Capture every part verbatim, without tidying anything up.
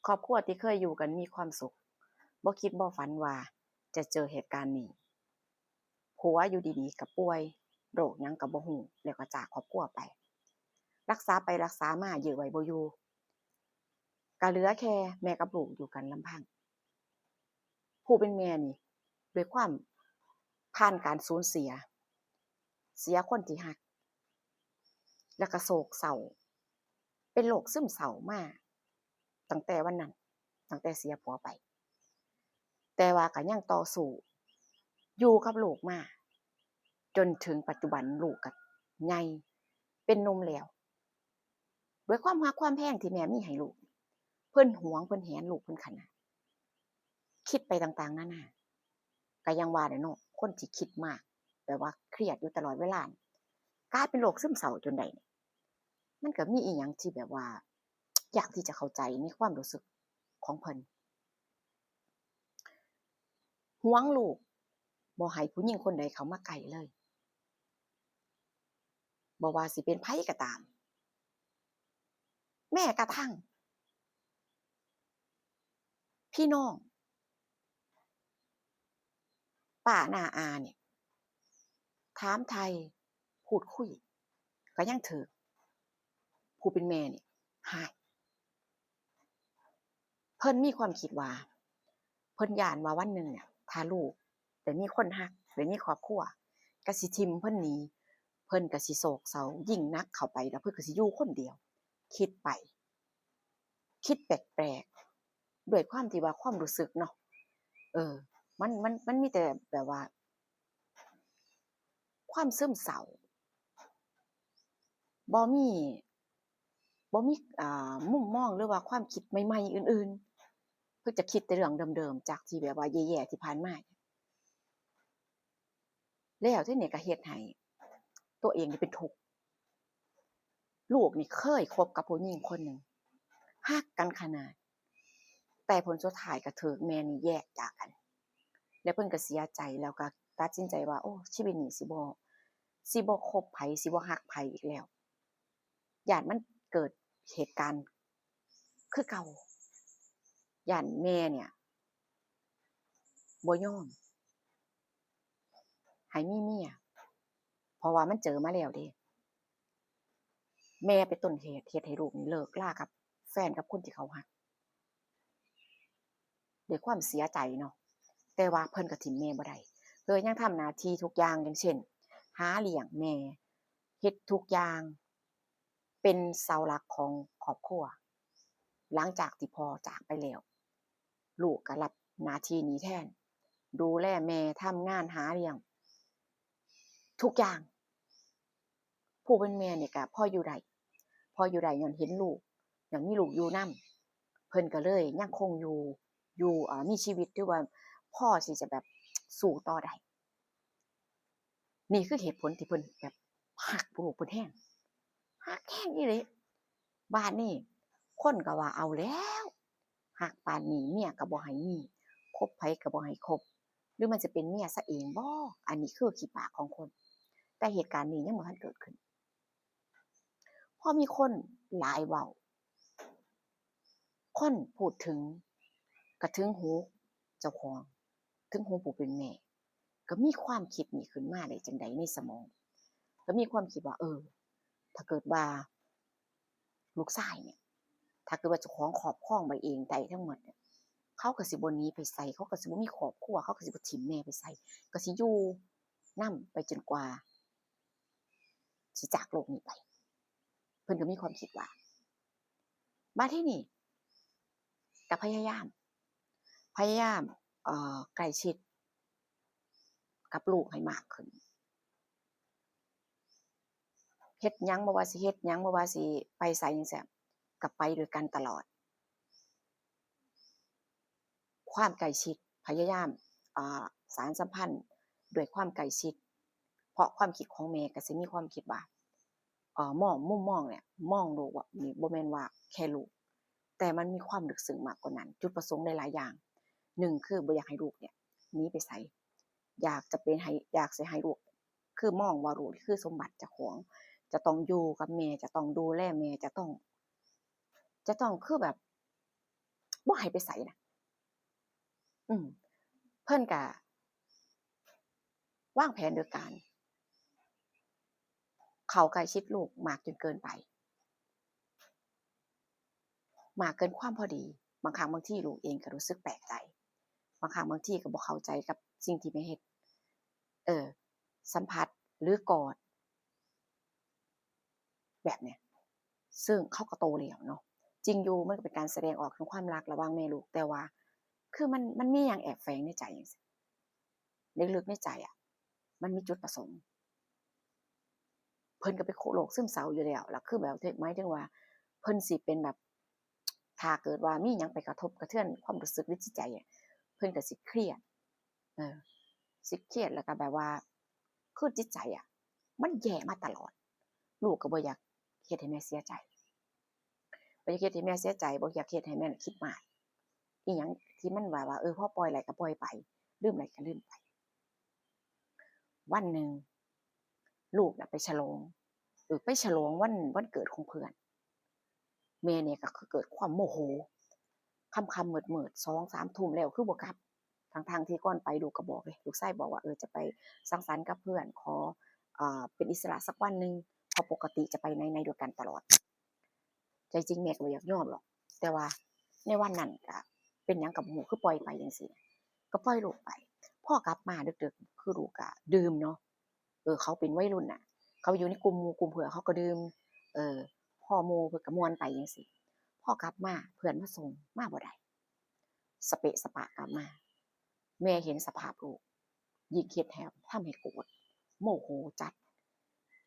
ครอบครัวที่เคยอยู่กันมีความสุข บ่คิดบ่ฝันว่าจะเจอเหตุการณ์นี้ ผัวอยู่ดีๆก็ป่วย โรคหยังก็บ่ฮู้ แล้วก็จากครอบครัวไป รักษาไปรักษามายื้อไว้บ่อยู่ ก็เหลือแค่แม่กับลูกอยู่กันลำพัง ผู้เป็นแม่นี่ ด้วยความผ่านการสูญเสีย เสียคนที่ฮัก แล้วก็โศกเศร้า เป็นโรคซึมเศร้ามา ตั้งแต่วันนั้น ตั้งแต่เสียผัวไป แต่ว่าก็ยังต่อสู้ อยู่กับลูกมา จนถึงปัจจุบันลูกก็ใหญ่ เป็นหนุ่มแล้ว ด้วยความฮักความแพงที่แม่มีให้ลูก เพิ่นหวง เพิ่นแหนลูกเพิ่นขนาด คิดไปต่างๆนานา ก็ยังว่าแหละเนาะ คนที่คิดมาก แบบว่าเครียดอยู่ตลอดเวลา กลายเป็นโรคซึมเศร้าจนได้เนี่ย มันก็มีอีหยังที่แบบว่า ยากที่จะเข้าใจในความรู้สึกของเพิ่น หวงลูก บ่ให้ผู้หญิงคนใดเข้ามาใกล้เลย บ่ว่าสิเป็นไผก็ตาม แม้กระทั่ง พี่น้อง ป้าน้าอาเนี่ย ถามไถ่ พูดคุย ก็ยังถืก ผู้เป็นแม่นี่ ฮ้าย เพิ่นมีความคิดว่า เพิ่นย้านว่าวันหนึ่งเนี่ย ถ้าลูกได้มีคนฮัก ได้มีครอบครัว ก็สิถิ่มเพิ่นหนี เพิ่นก็สิโศกเศร้ายิ่งหนักเข้าไป แล้วเพิ่นก็สิอยู่คนเดียว คิดไป คิดแปลกๆ ด้วยความที่ว่าความรู้สึกเนาะ เออ มัน มัน มันมีแต่แบบว่า ความซึมเศร้า บ่มี บ่มี อ่า มุมมองหรือว่าความคิดใหม่ๆ อื่นๆ เพิ่นจะคิดแต่เรื่องเดิมๆ จากที่แบบว่าแย่ๆ ที่ผ่านมา แล้วทีนี้ก็เฮ็ดให้ตัวเองนี่เป็นทุกข์ ลูกนี่เคยคบกับผู้หญิงคนหนึ่ง ฮักกันขนาด แต่ผลสุดท้ายก็ถืกแม่นี่แยกจากกัน แล้วเพิ่นก็เสียใจ แล้วก็ตัดสินใจว่า โอ้ ชีวิตนี้สิบ่ สิบ่คบไผ สิบ่ฮักไผอีกแล้ว ย้านมันเกิดเหตุการณ์คือเก่า ย้านแม่เนี่ย บ่ยอมให้มีเมีย เพราะว่ามันเจอมาแล้วเด้ แม่เป็นต้นเหตุ เฮ็ดให้ลูกนี่เลิกลากับแฟน กับคนที่เขาฮัก ด้วยความเสียใจเนาะ แต่ว่าเพิ่นก็ถิ่มแม่บ่ได้ เพิ่นยังทำหน้าที่ทุกอย่าง อย่างเช่น หาเลี้ยงแม่ เฮ็ดทุกอย่าง เป็นเสาหลักของครอบครัว หลังจากที่พ่อจากไปแล้ว ลูกก็รับหน้าที่นี้แทน ดูแลแม่ ทำงานหาเลี้ยง ทุกอย่าง ผู้เป็นแม่นี่ก็พออยู่ได้ พออยู่ได้ย้อนเห็นลูก ย้อนมีลูกอยู่นำ เพิ่นก็เลยยังคงอยู่ อยู่ เอ่อ มีชีวิตที่ว่าพอสิจะแบบสู้ต่อได้ นี่คือเหตุผลที่เพิ่นแบบฮักลูกเพิ่นแฮง ฮักแฮงอีหลี บาดนี้คนก็ว่า เอาแล้ว ฮักปานนี้เมียก็บ่ให้มี คบไผก็บ่ให้คบ หรือมันจะเป็นเมียซะเองบ่ อันนี้คือขี้ปากของคน แต่เหตุการณ์นี้ยังบ่ทันเกิดขึ้น พอมีคนหลายเว้า คนพูดถึง กะถึงหูเจ้าของ ถึงหูผู้เป็นแม่ ก็มีความคิดนี้ขึ้นมาได้จั่งใดในสมอง ก็มีความคิดว่า เออ ถ้าเกิดว่าลูกชายเนี่ย ถ้าเกิดว่าเจ้าของครอบครองไว้เองได้ทั้งหมดเนี่ย เขาก็สิบ่หนีไปไส เขาก็สิบ่มีครอบครัว เขาก็สิบ่ถิ่มแม่ไปไส ก็สิอยู่นำไปจนกว่าสิจากโลกนี้ไป เพิ่นก็มีความคิดว่า บาดทีนี้ก็พยายาม พยายาม เอ่อ ใกล้ชิดกับลูกให้มากขึ้น เฮ็ดหยัง บ่ว่าสิเฮ็ดหยัง บ่ว่าสิไปไสจั่งซี้ ก็ไปด้วยกันตลอด ความใกล้ชิด พยายาม อ่า สานสัมพันธ์ด้วยความใกล้ชิด เพราะความคิดของแม่ก็สิมีความคิดว่า เอ่อ มอง มุมมองเนี่ย มองลูกว่า นี่บ่แม่นว่าแค่ลูก แต่มันมีความลึกซึ้งมากกว่านั้น จุดประสงค์หลายๆ อย่าง หนึ่งคือบ่อยากให้ลูกเนี่ยหนีไปไส อยากจะเป็นให้ อยากสิให้ลูก คือมองว่าลูกนี่คือสมบัติเจ้าของ จะต้องอยู่กับแม่ จะต้องดูแลแม่ จะต้อง จะต้องคือแบบ บ่ให้ไปไสนะ อืม เพิ่นกะวางแผนโดยการ เข้าใกล้ชิดลูกมากจนเกินไป มากเกินความพอดี บางครั้งบางทีลูกเองก็รู้สึกแปลกใจ บางครั้งบางทีก็บ่เข้าใจกับสิ่งที่แม่เฮ็ด เออ สัมผัสหรือกอด แบบเนี้ย ซึ่งเขาก็โตแล้วเนาะ จริงอยู่มันก็เป็นการแสดงออกถึงความรักระหว่างแม่ลูก แต่ว่า คือมัน มันมีหยังแอบแฝงในใจจังซี้ ลึกๆในใจอะ มันมีจุดประสงค์ เพิ่นก็เป็นโรคซึมเศร้าอยู่แล้ว แล้วคือแบบ หมายถึงว่า เพิ่นสิเป็นแบบ ถ้าเกิดว่ามีหยังไปกระทบกระเทือนความรู้สึกหรือจิตใจอะ เพิ่นก็สิเครียด เออ สิเครียดแล้วก็แบบว่า คือจิตใจอะ มันแย่มาตลอด ลูกก็บ่อยากเฮ็ดให้แม่เสียใจ บ่อยากเฮ็ดให้แม่เสียใจ บ่อยากเฮ็ดให้แม่น่ะคิดมาก อีหยังที่มันว่า ว่า เออ พอปล่อยได้ก็ปล่อยไป ลืมได้ก็ลืมไป วันหนึ่ง ลูกน่ะไปฉลอง เออ ไปฉลองวัน วันเกิดของเพื่อน แม่เนี่ยก็คือเกิดความโมโห ค่ำๆมืดๆ สองสามทุ่มแล้วคือบ่กลับ ทั้งๆที่ก่อนไปลูกก็บอกเลย ลูกชายบอกว่า เออ จะไปสังสรรค์กับเพื่อน ขอ เอ่อ เป็นอิสระสักวันหนึ่ง เพราะปกติจะไปไหนๆด้วยกันตลอด ใจจริงแม่ก็บ่อยากยอมหรอก แต่ว่าในวันนั้นก็เป็นหยังก็บ่ฮู้ คือปล่อยไปจังซี้ ก็ปล่อยลูกไป พอกลับมาดึกๆ คือลูกก็ดื่มเนาะ เออ เขาเป็นวัยรุ่นน่ะ เขาอยู่ในกลุ่มหมู่กลุ่มเพื่อน เขาก็ดื่ม เออ พอหมู่เพิ่นก็ม่วนไปจังซี้ พอกลับมาเพื่อนมาส่ง มาบ่ได้ สะเปะสะปะกลับมา แม่เห็นสภาพลูก ยิ่งเฮ็ดให้ ทำให้โกรธ โมโหจัด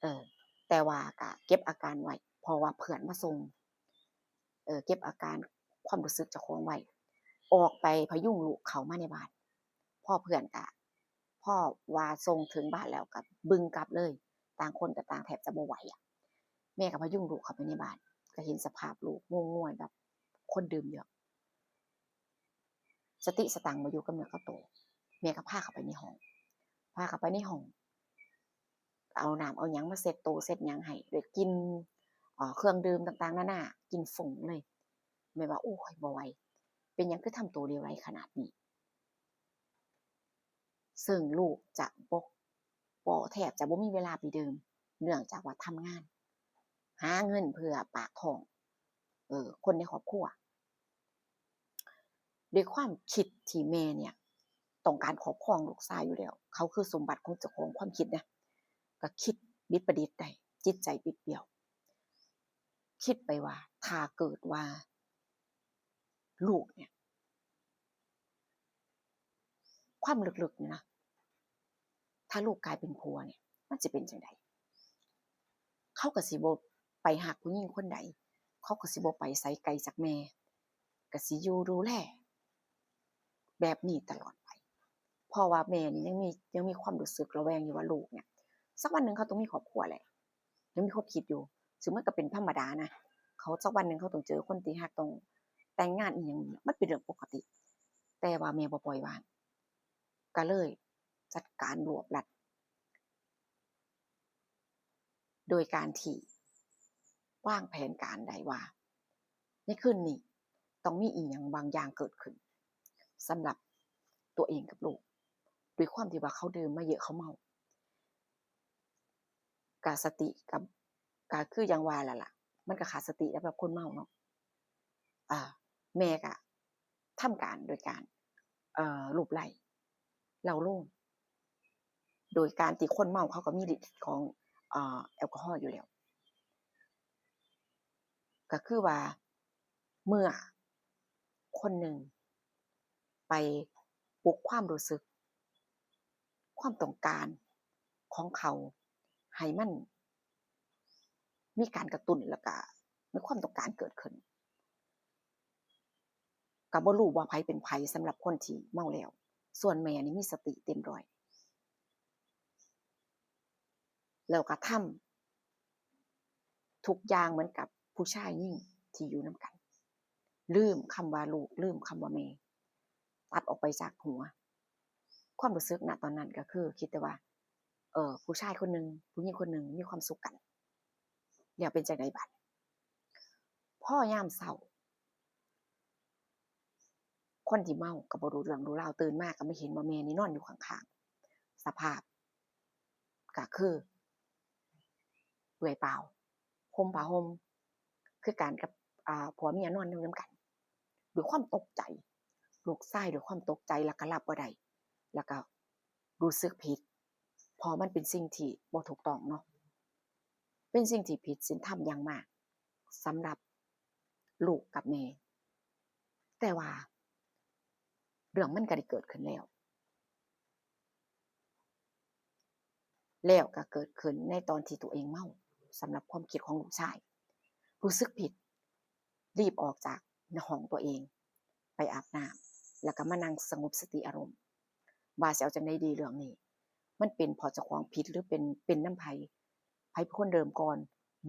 เออ แต่ว่าก็เก็บอาการไว้ เพราะว่าเพื่อนมาส่ง เออ เก็บอาการความรู้สึกเจ้าของไว้ ออกไปพยุงลูกเข้ามาในบ้าน พอเพื่อนก็ พอว่าส่งถึงบ้านแล้วก็บึ่งกลับเลย ต่างคนก็ต่างแทบจะบ่ไหวอะ แม่ก็พยุงลูกเข้าไปในบ้าน ก็เห็นสภาพลูกง่วงๆแบบคนดื่มเยอะ สติสตังค์บ่อยู่กับเนื้อกับตัว แม่ก็พาเข้าไปในห้อง พาเข้าไปในห้อง เอาน้ำเอาหยังมาเช็ดตัวเช็ดหยังให้ ด้วยกลิ่น เอ่อ เครื่องดื่มต่างๆนานา กลิ่นฟุ้งเลย แม่ว่า โอ้ย บ่ไหว เป็นหยังคือทำตัวเลวร้ายขนาดนี้ ซึ่งลูกจะบ่ บ่ แทบจะบ่มีเวลาไปดื่ม เนื่องจากว่าทำงาน หาเงินเพื่อปากท้อง เออ คนในครอบครัว ด้วยความคิดที่แม่เนี่ย ต้องการครอบครองลูกชายอยู่แล้ว เขาคือสมบัติของเจ้าของ ความคิดนะ ก็คิดบิดประดิษฐ์ได้ จิตใจบิดเบี้ยว คิดไปว่า ถ้าเกิดว่า ลูกเนี่ย ความลึกๆเนี่ยนะ ถ้าลูกกลายเป็นผัวเนี่ย มันสิเป็นจั่งใด เขาก็สิบ่ไปฮักผู้หญิงคนใด เขาก็สิบ่ไปไสไกลจากแม่ ก็สิอยู่ดูแลแบบนี้ตลอดไป เพราะว่าแม่นี่ยังมี ยังมีความรู้สึกระแวงอยู่ว่าลูกเนี่ย สักวันหนึ่งเขาต้องมีครอบครัวแหละ ยังมีความคิดอยู่ ซึ่งมันก็เป็นธรรมดานะ เขาสักวันหนึ่งเขาต้องเจอคนที่ฮัก ต้องแต่งงานอีหยังนี่ มันเป็นเรื่องปกติ แต่ว่าแม่บ่ปล่อยวาง ก็เลยจัดการรวบรัด โดยการที่วางแผนการได้ว่า ในคืนนี้ต้องมีอีหยังบางอย่างเกิดขึ้น สำหรับตัวเองกับลูก ด้วยความที่ว่าเขาดื่มมาเยอะ เขาเมา ก็สติก็ ก็คืออย่างว่าแหละล่ะ มันก็ขาดสติสำหรับคนเมาเนาะ อ่า แม่ก็ทำการโดยการ เอ่อ ลูบไล้เล้าโลม โดยการที่คนเมาเขาก็มีฤทธิ์ของ เอ่อ แอลกอฮอล์อยู่แล้ว ก็คือว่าเมื่อคนหนึ่งไปปลุกความรู้สึก ความต้องการของเขาให้มันมีการกระตุ้น แล้วก็มีความต้องการเกิดขึ้น ก็บ่รู้ว่าไผเป็นไผสำหรับคนที่เมาแล้ว ส่วนแม่นี่มีสติเต็มร้อย แล้วก็ทำทุกอย่างเหมือนกับผู้ชายหญิงที่อยู่นำกัน ลืมคำว่าลูก ลืมคำว่าแม่ ตัดออกไปจากหัว ความรู้สึก ณ ตอนนั้นก็คือคิดแต่ว่า เอ่อ ผู้ชายคนหนึ่ง ผู้หญิงคนหนึ่งมีความสุขกัน แล้วเป็นจั่งใดบัด พอยามเช้า คนที่เมาก็บ่รู้เรื่องรู้ราว ตื่นมาก็มาเห็นว่าแม่นี่นอนอยู่ข้างๆ สภาพก็คือเปลือยเปล่า ห่มผ้าห่ม คือกันกับ อ่า ผัวเมียนอนอยู่นำกัน ด้วยความตกใจ ลูกชายด้วยความตกใจ แล้วก็รับบ่ได้ แล้วก็รู้สึกผิด เพราะมันเป็นสิ่งที่บ่ถูกต้องเนาะ เป็นสิ่งที่ผิดศีลธรรมอย่างมาก สำหรับลูกกับแม่ แต่ว่าเรื่องมันก็ได้เกิดขึ้นแล้ว แล้วก็เกิดขึ้นในตอนที่ตัวเองเมา สำหรับความคิดของลูกชาย รู้สึกผิด รีบออกจากห้องตัวเอง ไปอาบน้ำ แล้วก็มานั่งสงบสติอารมณ์ ว่าสิเอาจั่งใดดีเรื่องนี้ มันเป็นเพราะเจ้าของผิดหรือเป็น เป็นนำไผ ไผเป็นคนเริ่มก่อน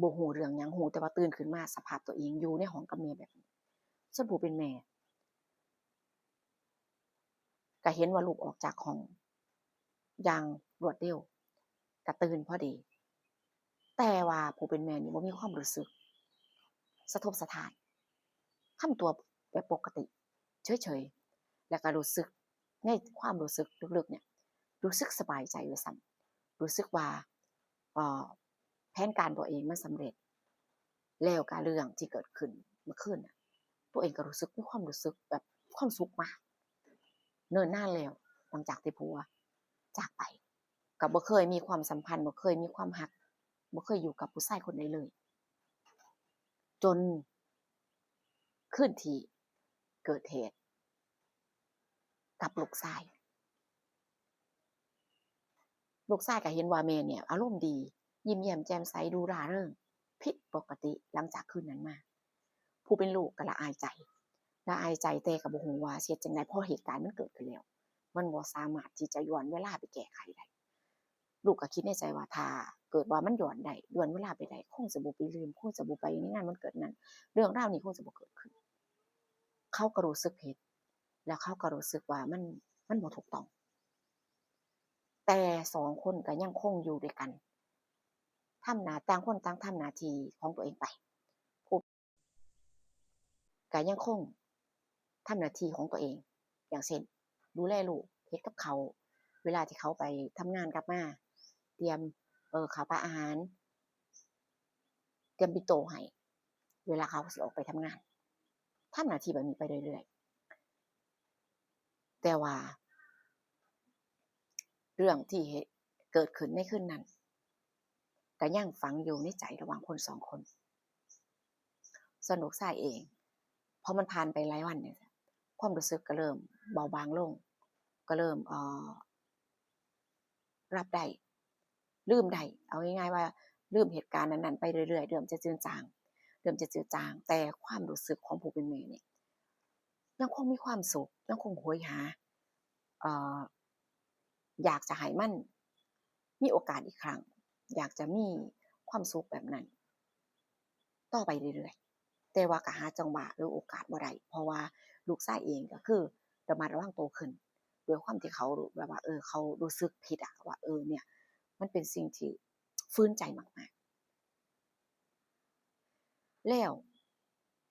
บ่ฮู้เรื่องหยัง ฮู้แต่ว่าตื่นขึ้นมาสภาพตัวเองอยู่ในห้องกับแม่แบบนี้ ส่วนผู้เป็นแม่ ก็เห็นว่าลูกออกจากห้องอย่างรวดเร็ว ก็ตื่นพอดี แต่ว่าผู้เป็นแม่นี่บ่มีความรู้สึกสะทกสะท้าน ทำตัวแบบปกติ เฉยๆ แล้วก็รู้สึก ในความรู้สึกลึกๆ เนี่ย รู้สึกสบายใจด้วยซ้ำ รู้สึกว่า เอ่อ แผนการตัวเองมันสำเร็จ แล้วก็เรื่องที่เกิดขึ้นเมื่อคืนน่ะ ตัวเองก็รู้สึกมีความรู้สึกแบบความสุขมาก เนิ่นนานแล้ว หลังจากที่ผัวจากไป ก็บ่เคยมีความสัมพันธ์ บ่เคยมีความฮัก บ่เคยอยู่กับผู้ชายคนใดเลย จนคืนที่เกิดเหตุกับลูกชาย ลูกชายก็เห็นว่าแม่เนี่ยอารมณ์ดี ยิ้มแย้มแจ่มใส ดูร่าเริง ผิดปกติหลังจากคืนนั้นมา ผู้เป็นลูกก็ละอายใจ ละอายใจ แต่ก็บ่ฮู้ว่าสิเฮ็ดจั่งใด เพราะเหตุการณ์มันเกิดขึ้นแล้ว มันบ่สามารถที่จะย้อนเวลาไปแก้ไขได้ ลูกก็คิดในใจว่าถ้าเกิดว่ามันย้อนได้ ย้อนเวลาไปได้ คงจะบ่ไปลืม คงจะบ่ไปในงานวันเกิดนั้น เรื่องราวนี้คงจะบ่เกิดขึ้น เขาก็รู้สึกผิด แล้วเขาก็รู้สึกว่ามัน มันบ่ถูกต้อง แต่สองคนก็ยังคงอยู่ด้วยกัน ทำหน้า ต่างคนต่างทำหน้าที่ของตัวเองไป ผู้ ก็ยังคงทำหน้าที่ของตัวเอง อย่างเช่น ดูแลลูก เฮ็ดกับข้าว เวลาที่เขาไปทำงานกลับมา เตรียม เอ่อ ข้าวปลาอาหาร เตรียมปิ่นโตให้ เวลาเขาสิออกไปทำงาน ทำหน้าที่แบบนี้ไปเรื่อยๆ แต่ว่า เรื่องที่เหตุ เกิดขึ้นในคืนนั้น ก็ยังฝังอยู่ในใจระหว่างคนสองคน ส่วนลูกชายเอง พอมันผ่านไปหลายวันเนี่ย ความรู้สึกก็เริ่มเบาบางลง ก็เริ่ม เอ่อ รับได้ ลืมได้ เอาง่ายๆว่าลืมเหตุการณ์นั้นๆไปเรื่อยๆ เริ่มจะจืดจาง เริ่มจะจืดจาง แต่ความรู้สึกของผู้เป็นแม่เนี่ย ยังคงมีความสุข ยังคงโหยหา เอ่อ อยากจะให้มันมีโอกาสอีกครั้ง อยากจะมีความสุขแบบนั้น ต่อไปเรื่อยๆ แต่ว่าก็หาจังหวะหรือโอกาสบ่ได้ เพราะว่าลูกชายเองก็คือระมัดระวังตัวขึ้น ด้วยความที่เขาแบบว่า เออ เขารู้สึกผิดอะว่า เออ เนี่ย มันเป็นสิ่งที่ฝืนใจมากๆ แล้ว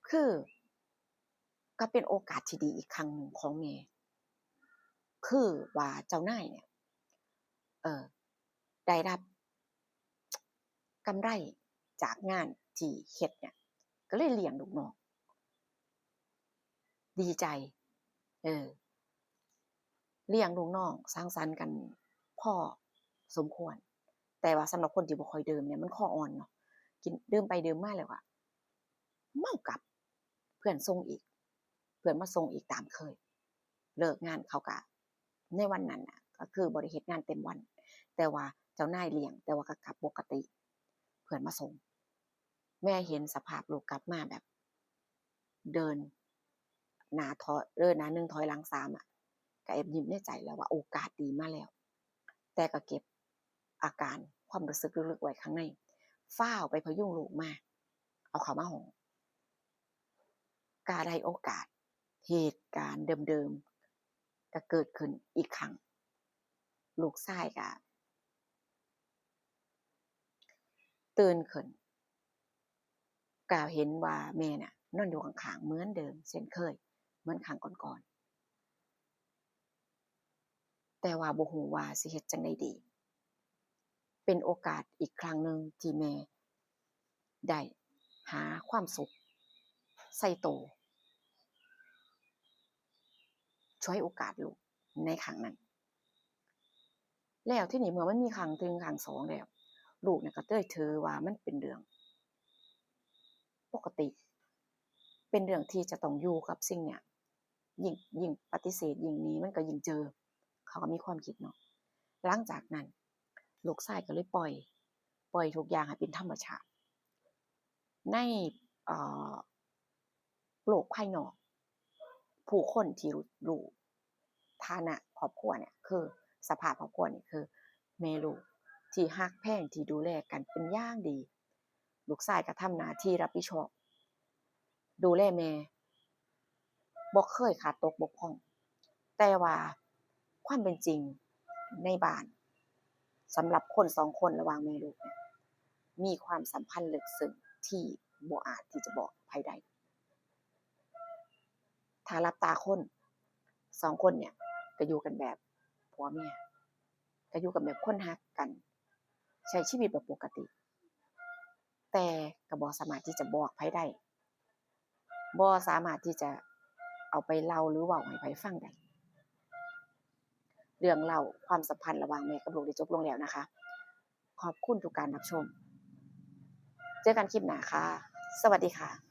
คือ ก็เป็นโอกาสที่ดีอีกครั้งหนึ่งของแม่ คือว่าเจ้านายเนี่ย เออ ได้รับกำไรจากงานที่เฮ็ดเนี่ย ก็เลยเลี้ยงลูกน้อง ดีใจ เออ เลี้ยงลูกน้อง สังสรรค์กันพอสมควร แต่ว่าสำหรับคนที่บ่ค่อยดื่มเนี่ย มันคออ่อนเนาะ กิน ดื่มไปดื่มมาแล้วอะ เมากลับ เพื่อนส่งอีก เพื่อนมาส่งอีกตามเคย เลิกงานเขาก็ ในวันนั้นน่ะ ก็คือบ่ได้เฮ็ดงานเต็มวัน แต่ว่าเจ้านายเลี้ยง แต่ว่าก็กลับปกติ เพื่อนมาส่ง แม่เห็นสภาพลูกกลับมาแบบ เดินหน้าถอย เดินหน้าหนึ่งถอยหลังสามอะ ก็แอบยิ้มในใจแล้วว่าโอกาสดีมาแล้ว แต่ก็เก็บอาการความรู้สึกลึกๆไว้ข้างใน ฟ้าวไปพยุงลูกมา เอาเข้ามาห้อง ก็ได้โอกาส เหตุการณ์เดิมๆ ก็เกิดขึ้นอีกครั้ง ลูกชายก็ตื่นขึ้น ก็เห็นว่าแม่น่ะ นอนอยู่ข้างๆ เหมือนเดิมเช่นเคย เหมือนครั้งก่อน แต่ว่าบ่ฮู้ว่าสิเฮ็ดจั่งใดดี เป็นโอกาสอีกครั้งหนึ่งที่แม่ได้หาความสุขใส่โต ฉวยโอกาสลูกในครั้งนั้น แล้วทีนี้เมื่อมันมีครั้งที่หนึ่งครั้งที่สองแล้ว ลูกเนี่ยก็เลยถือว่ามันเป็นเรื่องปกติ เป็นเรื่องที่จะต้องอยู่กับสิ่งเนี้ย ยิ่ง ยิ่งปฏิเสธ ยิ่งหนี มันก็ยิ่งเจอ เขาก็มีความคิดเนาะ หลังจากนั้น ลูกชายก็เลยปล่อย ปล่อยทุกอย่างให้เป็นธรรมชาติ ใน เอ่อ โลกภายนอก ผู้คนที่รู้ รู้ฐานะครอบครัวเนี่ย คือสภาพครอบครัวเนี่ย คือแม่ลูกที่ฮักแพง ที่ดูแลกันเป็นอย่างดี ลูกชายก็ทำหน้าที่รับผิดชอบ ดูแลแม่ บ่เคยขาดตกบกพร่อง แต่ว่าความเป็นจริงในบ้าน สำหรับคนสองคนระหว่างแม่ลูกเนี่ย มีความสัมพันธ์ลึกซึ้งที่บ่อาจที่จะบอกไผได้ ถ้าหลับตาคนสองคนเนี่ย ก็อยู่กันแบบผัวเมีย ก็อยู่กันแบบคนฮักกัน ใช้ชีวิตแบบปกติ แต่ก็บ่สามารถที่จะบอกไผได้ บ่สามารถที่จะเอาไปเล่าหรือเว้าให้ไผฟังได้ เรื่องเล่าความสัมพันธ์ระหว่างแม่กับลูกได้จบลงแล้วนะคะ ขอบคุณทุกการรับชม เจอกันคลิปหน้าค่ะ สวัสดีค่ะ